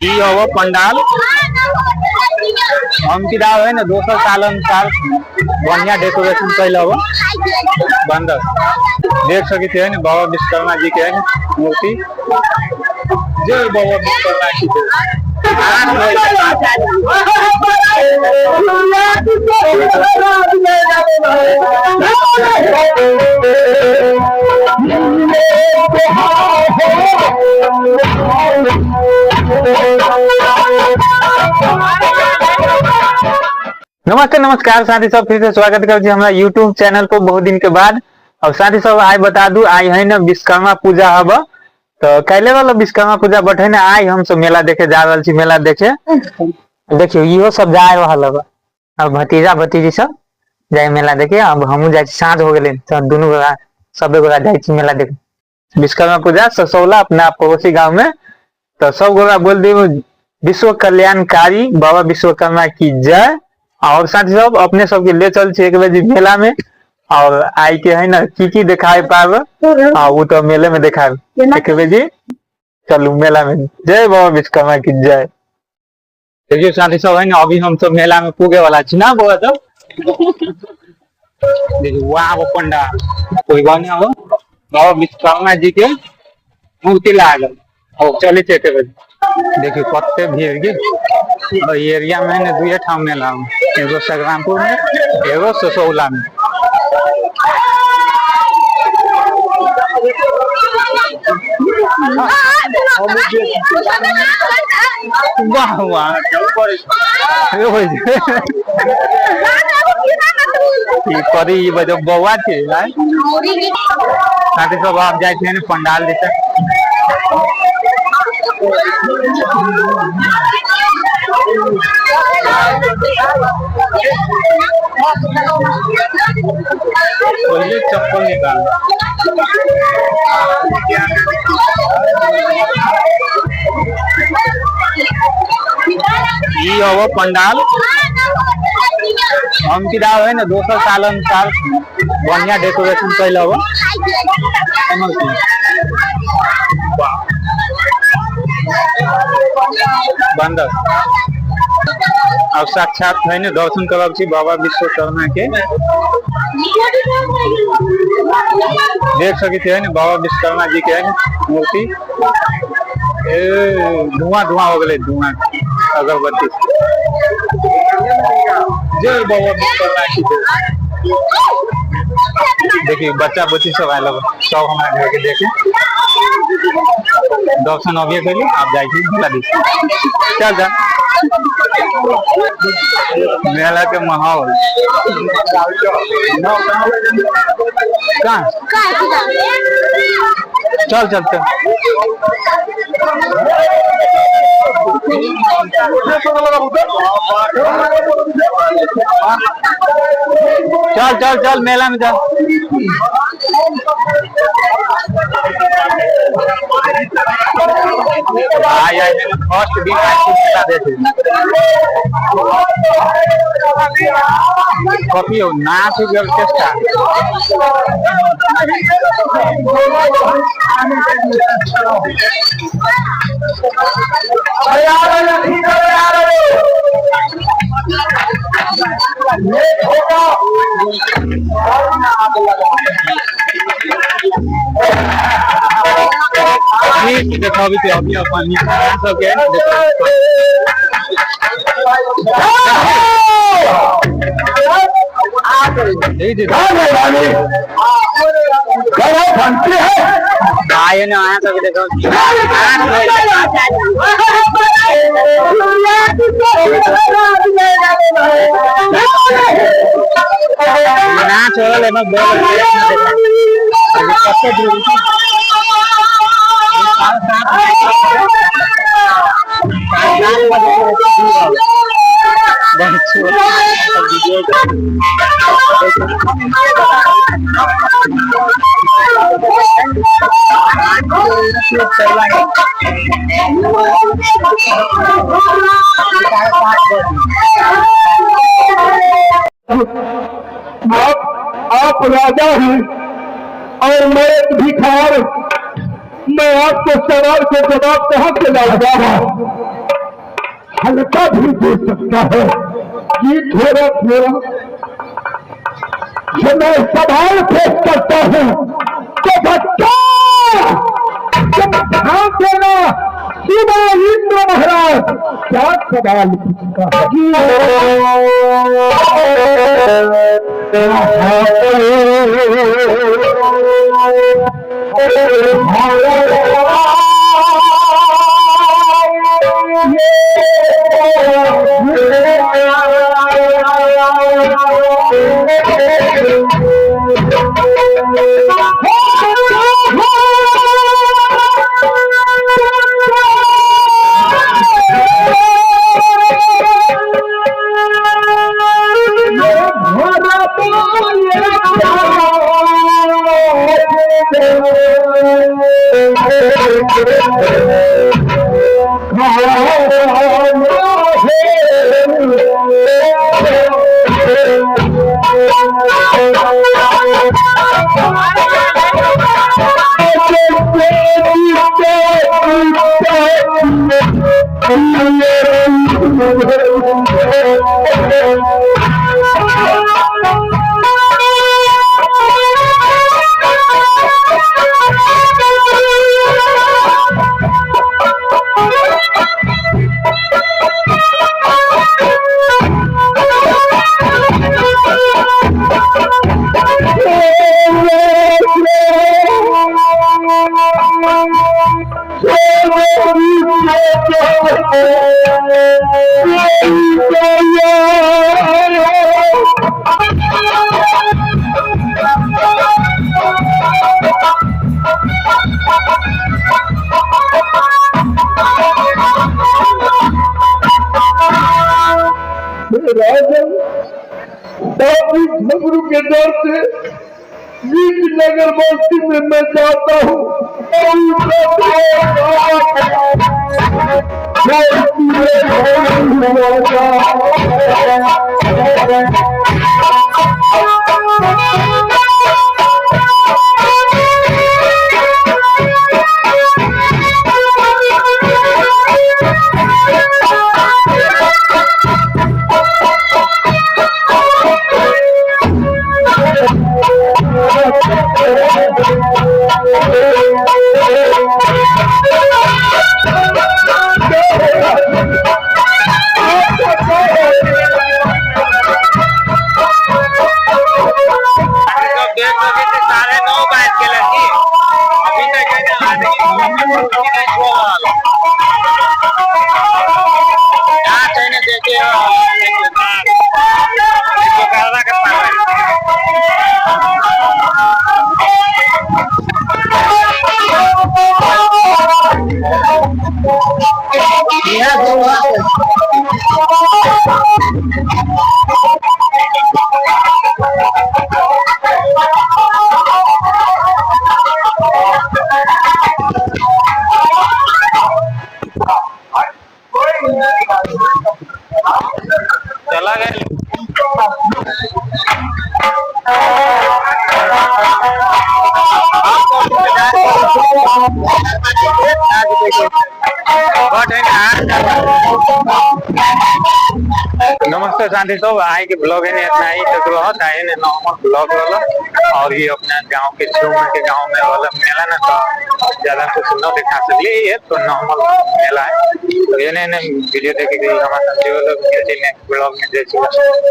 ई हव पंडाल। हम की दाव है ना दोसर साल अनुसार बढ़िया डेकोरेशन कैल हव। बंदर देख सकते है ना बाबा विश्वकर्मा जी के है ना मूर्ति। जय बाबा विश्वकर्मा की जय। नमस्ते नमस्कार साथी सब, फिर से स्वागत कर छी हमरा यूट्यूब चैनल पर बहुत दिन के बाद। और साथी सब आइ बता दू, आइ है ना विश्वकर्मा पूजा हब, तो कैले वाला विश्वकर्मा पूजा बट है ना आइ हम सब मेला देखे जा रहल छी। मेला देखे देखियो इहो सब जा रहल हब, और भतीजा भतीजी सब जाय मेला देखे। अब हमहू जाइ छी, साँझ हो गेलै तो दुनू गोरा सबे गोरा जाइ छी मेला देखे। विश्वकर्मा पूजा ससौला अपना पड़ोसी गांव में, तो सब गोरा बोल दी विश्व कल्याणकारी बाबा विश्वकर्मा की जय। और साथी सब अपने सबके ले चल छी एक बेर मेला में, और आई के है ना की की दिखाई पाब, आ वो तो मेले में दिखाए एक बेर जी। चलू मेला में, जय बाबा विश्वकर्मा की जय। देखियो साथी सब है ना अभी हम सब मेला में पूगे वाला छी ना बौआ सब। देखियो वाह वो पंडा कोई बने हो बाबा विश्वकर्मा जी के मूर्ति लागल। और चले छै एक बेर। देखियो कते भीड़ के और एरिया में है ना दुए ठाम मेला हो, एगो संग्रामपुर में एगो ससौला में। वाह वाह की करी ई बजो बौआ छै साथी सब आप जाइ छै ने पंडाल दिस। पहले चप्पल निकाल। ई हव पंडाल। हम की दाव है ना दोसर साल अनुसार बढ़िया डेकोरेशन कैल हव। बंदर अब साक्षात है ना दर्शन करब छी बाबा विश्वकर्मा के। देख सकते है ना बाबा विश्वकर्मा जी के है ना मूर्ति। ए धुआं धुआं हो गए, धुआं अगरबत्ती। जय बाबा विश्वकर्मा की जय। देखिए बच्चा बुच्ची सब आयल सब हमारा घर के देखे दर्शन अभी कैली। आप जाइ छी मेला दिस, चल जा मेला के माहौल कहाँ। चल चल चल चल चल चल मेला में चल। आई आई फर्स्ट दिन आई मेला देखे कॉफी हो नाच हो ऑर्केस्ट्रा। देखो अभी अभी अपन सबके आए ना आया सब देखो। नाच हो रहा है ना बोल आप राजा हैं और मैं एक भिखार, मैं आपको सवाल के जवाब कहाँ से लाऊंगा? हल्का भी दे सकता है कि थोड़ा थोड़ा। जो मैं सवाल पेश करता हूं तो बच्चा तुम ध्यान देना। शिवा इंद्र महाराज क्या सवाल पूछता है? राजन बापू झमरू के डर से बीच नगर बस्ती में मैं जाता हूँ। सब देख सके छी 9:30 बाजि गेलै की अभी तक है ने आदमी नहीं छुअल। गाछ है ने देखे विश्वकर्मा के पर्व। चला गेल। नमस्ते साथी सब, आइ के ब्लॉग है इतना ही तक रहत। आए ने नॉर्मल ब्लॉग रहल और ये अपना गांव के झूम के गांव में वाला मेला ना, तो ज्यादा कुछ न दिखा सकली, ये तो नॉर्मल मेला है। तो ये ने वीडियो देखे के लिए हमारा साथी लोग मिलते नेक्स्ट ब्लॉग में। जय श्री राम।